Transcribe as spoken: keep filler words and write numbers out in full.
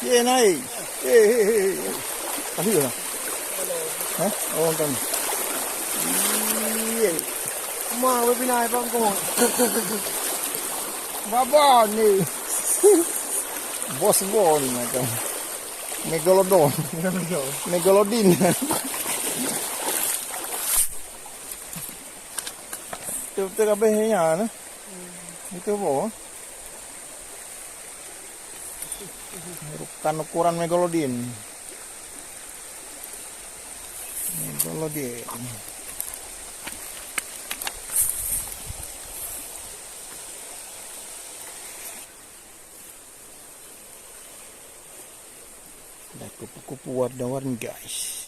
Eh, naik. Eh, eh, eh, eh. Kasih lah. Hah? Oh, kan. Iya. Ma, webinar bang ko. Baba ni. Bos bo ni macam. Megalodon. Megalodon. Megalodin. Betul-betul kabeh nya nah. Itu bo. Bukan ukuran megalodin. Megalodin. Ada kupu-kupu warna-warni, guys.